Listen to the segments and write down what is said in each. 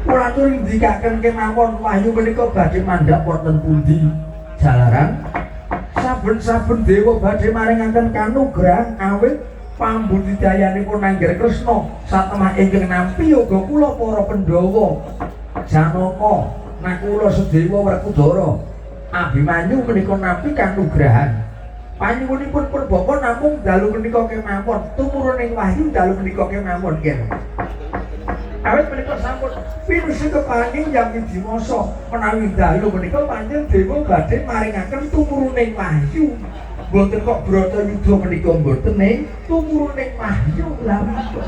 Kula atur ngendikaken kemawon wahyu menika badhe mandhap wonten pundi jalaran saben-saben dewa badhe maringaken kanugrahan awit pambudidayanipun Angger Kresna satemah ingkang nampi yoga kula para Pandhawa Janaka Nakula Sadewa Werkudara Abimanyu menika nampi kanugrahan. Panyuwunipun pun bapa namung dalu menika kemawon tumuruning wahyu dalu menika kemawon nggih. Awit menika sampun pinusi kepanging Hyang Widiwasa menawi dalu menika pancen dewa badhe maringaken tumuruning wahyu. Mboten kok Bratayuda menika mboten ning tumuruning wahyu lha menika.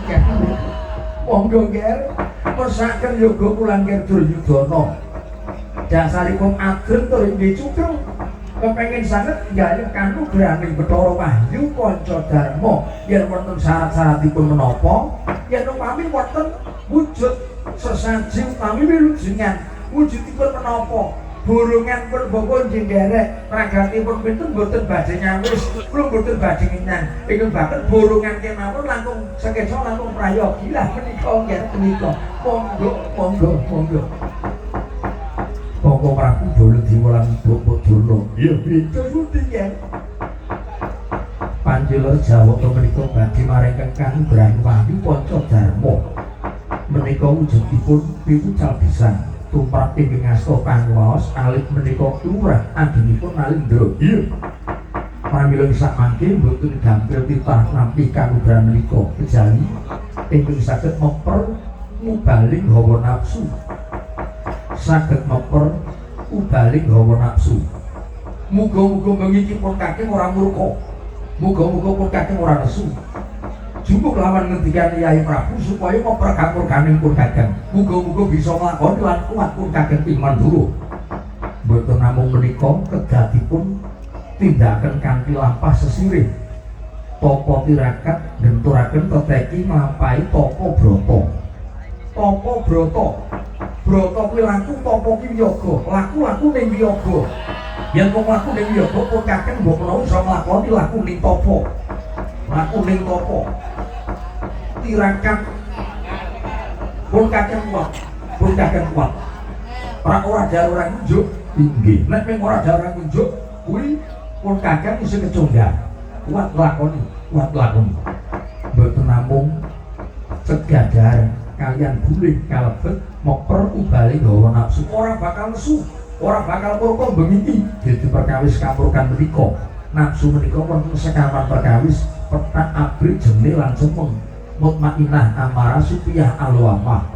Monggo nger mesaken yoga kula nger Duryudana. Dasaripun adreng tur inggih cukreng kepengin sanget nggayuh kanugrahaning Bathara Wahyu Panca Dharma yen wonten syarat-syaratipun menapa yen upami wonten wujud sesaji utawi wilujengan wujudipun menapa borongan pun bapa nggih nderek ragatipun pinten mboten badhe nyawis kula mboten badhe ngenyang ingkang baken borongan kemawon langkung sekeca langkung prayogi lah menika nggih menika monggo monggo monggo. Koko Prabu Baladewa lan Bapak Durna. Iya, beda pundi yen. Panjiler Jawata menika badhe maringaken kanugrahan wahyu Panca Dharma. Menika wujudipun piwucal gesang tumrap ingkang asta panguwaos alit menika lurah anggenipun Nalindra. Iya. Pramila samangke mboten gampil titah nampi kanugrahan menika kejawi ingkang saged meper ngubaling hawa nafsu. Saged meper ubaling hawa nafsu. Muga-muga bengi iki pun kakeng ora murka. Muga-muga pun kakeng ora nesu. Jupuk lawan ngendikan Yai Prabu supaya meper kamurkaning pun kakeng. Muga-muga bisa nglakoni lan kuat pun kakeng ing Mandura. Mboten namung menika kedadipun tindakan kanthi lampah sesirih. Tapa tirakat ngenturaken teteki nglampahi tapa brata. Tapa brata. Brata kuwi laku, tapa kuwi wiyaga. Laku-laku ning wiyaga. Yen wong laku ning wiyaga pun kakeng mbok menawa iso nglakoni laku ning tapa. Laku ning tapa. Tirakat pun kakeng kuat, pun kakeng kuat. Ora ora jar ora ngunjuk, inggih. Nek mung ora jar ora ngunjuk, kuwi pun kakeng isih kecundang. Kuat lakoni, kuat lakoni. Mboten namung cegah kalian guling kalebet meper ubali hawa nafsu ora bakal nesu, ora bakal murka bengi iki. Dadi perkawis kamurkan menika nafsu menika wonten sekawan perkawis petak abri jene lan cemeng mutmainah amarah supiyah alwamah.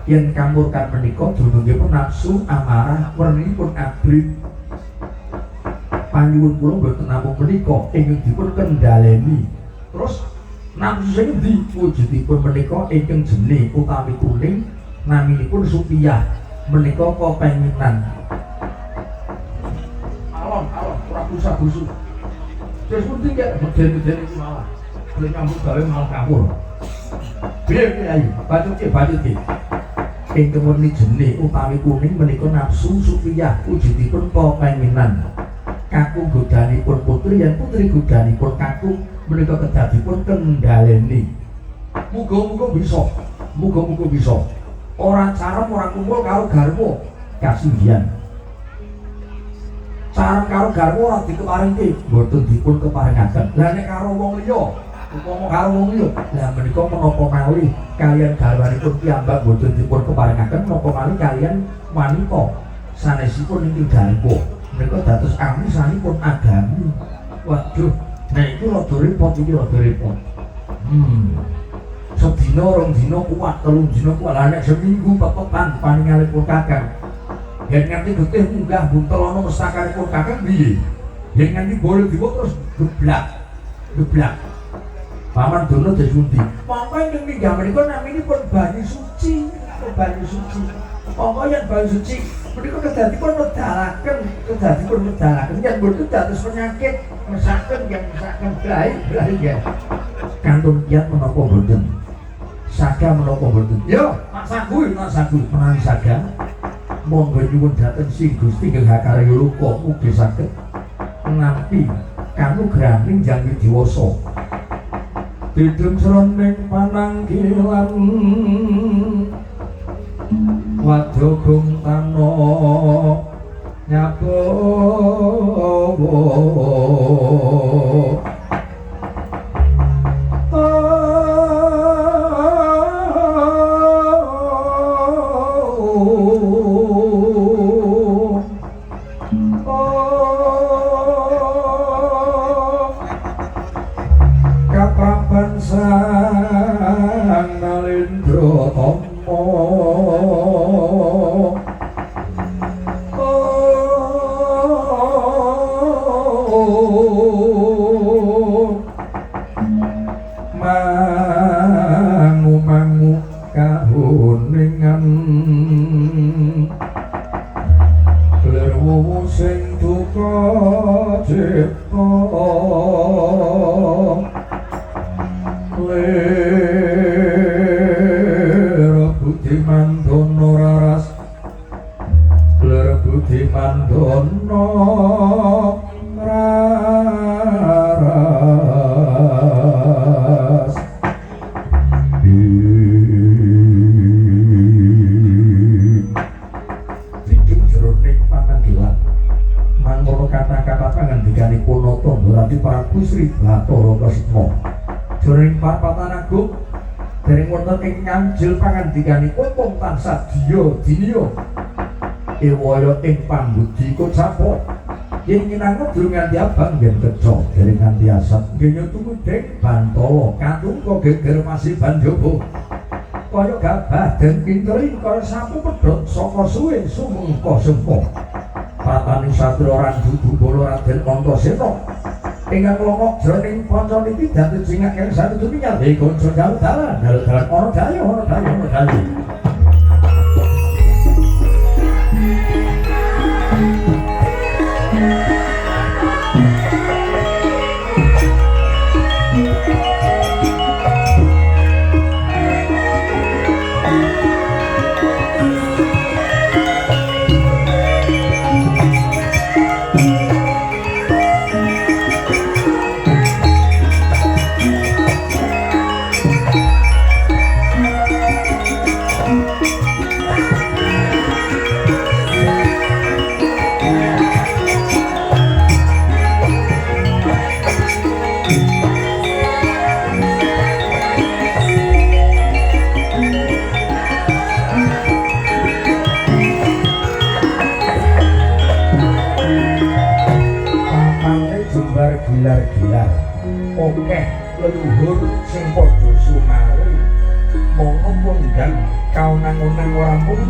Yen kamurkan menika dunungipun nafsu amarah wernipun abri. Panyuwun kula mboten namung menika ingkang dipun kendhaleni. Terus nafsu sing endi wujudipun menika ingkang jene utawi kuning naminipun supiyah menika kepenginan. Alon alon ora busa-busu. Terus pundi kek meden-meden iki malah. Boleh nyambut gawe malah kabur. Piye piye ayo bacutke bacutke. Ingkang werni jene utawi kuning menika nafsu supiyah wujudipun kepenginan. Kakung godhanipun putri yen putri godhanipun kakung menika kedadipun kendhaleni. Muga-muga bisa, muga-muga bisa. Ora carem ora kumpul karo garwa kasinggihan. Carem karo garwa ora dikeparingke, mboten dipun keparengaken. Lah nek karo wong liya, upama karo wong liya, lah menika menapa malih kalian garwanipun piyambak mboten dipun keparengaken menapa malih kalian wanita sanesipun ingkang garwa. Menika dados amisanipun agami. Waduh, nek iki rada repot iki rada repot. Sedina rong dina kuat, telung dina kuat, lah nek seminggu pepetan paningalipun kakang. Yen nganti getih munggah buntel ana mestakanipun kakang piye? Yen nganti Baladewa terus geblak. Geblak. Paman Durna dadi pundi? Mongko ingkang minggah menika naminipun banyu suci, banyu suci. Mongko yen banyu suci menika kedadipun medalaken, kedadipun medalaken yen mboten dados penyakit, mesaken yen mesaken baik baik ya. Kantun kiat menapa mboten? Saga menapa mboten? Yo, tak sagu, tak sagu menawi saga. Monggo nyuwun dhateng Sing Gusti ingkang hakarya loka mugi saged nampi kanugrahaning Hyang Widiwasa. Dideng sroning pananggilan Wajogung tano nyabawa. Kapraban Sang Nalendra Tama. Mangu-mangu kahuningan lir wuwu sing duka cipta lir budi mandono raras lir budi mandono raras. Dijung jroning pananggilan mangkono kata-kata pangandikanipun Nata Ndorati Prabu Sri Bathara Kresna. Jroning parpatan agung dereng wonten ing nganjil pangandikanipun mung tansah diya diniya ewaya ing pambudi kocapa yen nyinangun durung nganti abang yen keca dereng nganti asat nggih tumudhing bantala katungka geger masih banjaba kaya gabah den pinteri kaya sapu pedhot saka suwe sumengko sengko pataning satria Randu Bala Raden Antasena ingkang longok jroning pancaniti dadi cingak kang satutune nyandhe kanca dalan dalan ana dayo ana dayo ana dayo. Gilar-gilar akeh leluhur sing padha sumare monggo kondang kaunang-unang ora mung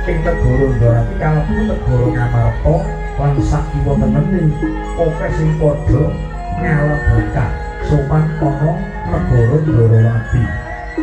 ing negara Ndorati kalebu negara Ngamarta lan sakiwa tenene akeh sing padha ngalap berkah sowan ana negara Ndorowati.